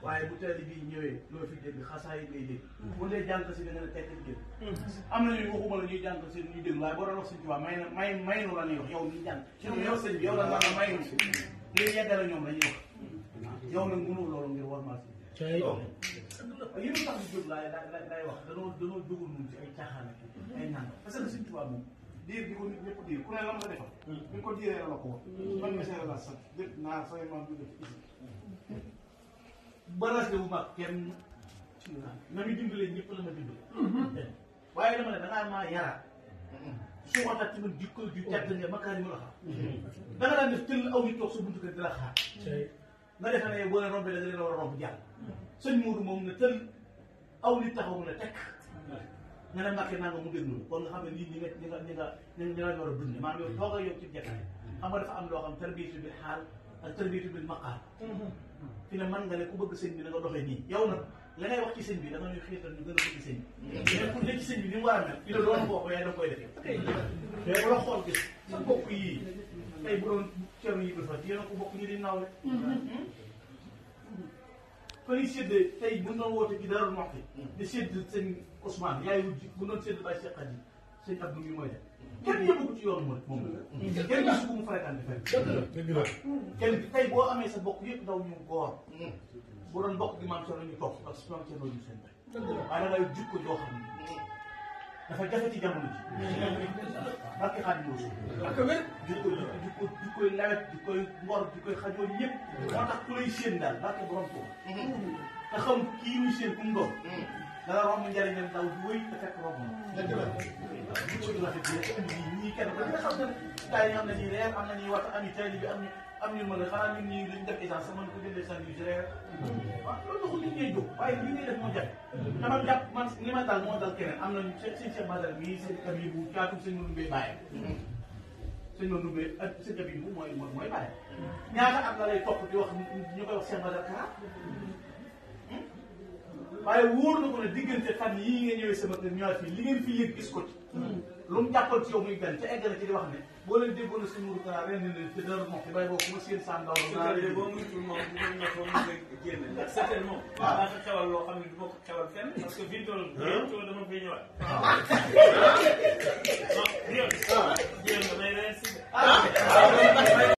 waaye bu teel bi ñëwee loo fi dégg xasaay ngay dégg. bu dee jàng si da nga ne tekk dégg. am na ñuy waxuma la ñuy jàng si ñuy dégg waaye boo doon wax sëñ Tuubaa may nu la ñuy wax yow ñuy jàng. ci yow sëñ bi yow la nga may nu ngir yeggale ñoom la ñuy wax. yow nag mënul loolu ngir war maa si. yi ñu tax di jóg laay wax danoo jógul moom ci ay caaxaan ak ay naan parce que sëñ Tuubaa moom diir bi ko nit ñëpp diir ku ne la ma ko defal. bi ko diiree la ko wax. man message la sax lépp naa say maam bi def isi balance bu mag kenn ci lu naan na muy dimbalee ñëpp la ma dimbale. waaye dama ne da ngaa maa yaraat. su waxtaan ci man jikko ju tedd nga makaari mu la xam. da nga daan def tëll aw ñu toog sa buntu kër di la xaar. nga defe ne boo leen rombee da nga leen war a romb jàll. sëñ Mourou moom ne tëll aw nit taxaw mu ne tekk. nga ne Mbàkke naa nga mu déglu kon nga xam ne lii ñi nga war a dundee maanaam yow toog a yow ci jekkaay xam nga dafa am loo xam tarbiyatu bil xaal ak tarbiyatu bil maqaal. fi ne man nga ne ku bëgg sëñ bi da nga doxee nii yow nag la ngay wax ci sëñ bi da nga ñuy xiirtal ñu gën a bëgg sëñ bi. mais pour ne ci sëñ bi ni mu war a mel. il la doon bokk yaay da nga koy defee. mais bu la xool gis sa bokk yii tey bu doon ceeb yi dafa yéen a ko bokk ñu di naaw rek. kon yi séddee tey bu ñu doon woote ci Daaru Muxti di sédd sëñ Ousmane yaay wut ji bu doon sédd Baye Cheikh Khady sëñ Abdou mi mooy def kenn yëngu ko ci yoonu moom kenn gisu ko mu fréquenté fenn kenn tey boo amee sa bokk yëpp daw ñu góor bu doon bokk gi maam Cerno ñu toog parce que maam Cerno ñu seen bay waaye da ngay jukko joo xam ne dafa jafe ci jamono ji barke Xaadimu Rasuul ak wér jukkoy lawet jukkoy ngor jukkoy xajoon ñëpp moo tax ku lay séen daal barke borom ko te xam kii muy séen ku mu doon dana romb njëriñam daw di wéy te fekk romb na jukko ju rafet bi ñii kenn ko nga xam ne gars yi am na ñuy reer am na ñuy wax ami tali bi am ñu mën a xanaa ñun ñii dañu def essence sax mën ko jëndee sandwich reer waaw loolu taxul nit ñuy jóg waaye li ñuy def moo jafe dama jàpp man li ma dal moo dal keneen am nañu seen Cheikh Badara mii seen kab yi bu caatu sëñ Mandoumbe bàyyi sëñ Mandoumbe ak seen kab yi bu mooy bàyyi ñaata at la lay topp di wax ñu koy wax Cheikh Badara Kara waaye wóor na ko ne diggante fan yii nga ñëwee sama kër ñëwaat fii li ngeen fi yëg gis ko ci lu mu jàppal ci yow muy gan ca eggale ci di wax ne boo leen déggoon na suñu Kara ren ne te Daaru Muxti bay boobu ma seen sàndaw la boo muytul moom bu ko ñëwoon mu génn ndax certainement daa fa xewal loo xam ne du ma ko xewal fenn parce que fi mu toll dama fay ñëwaat non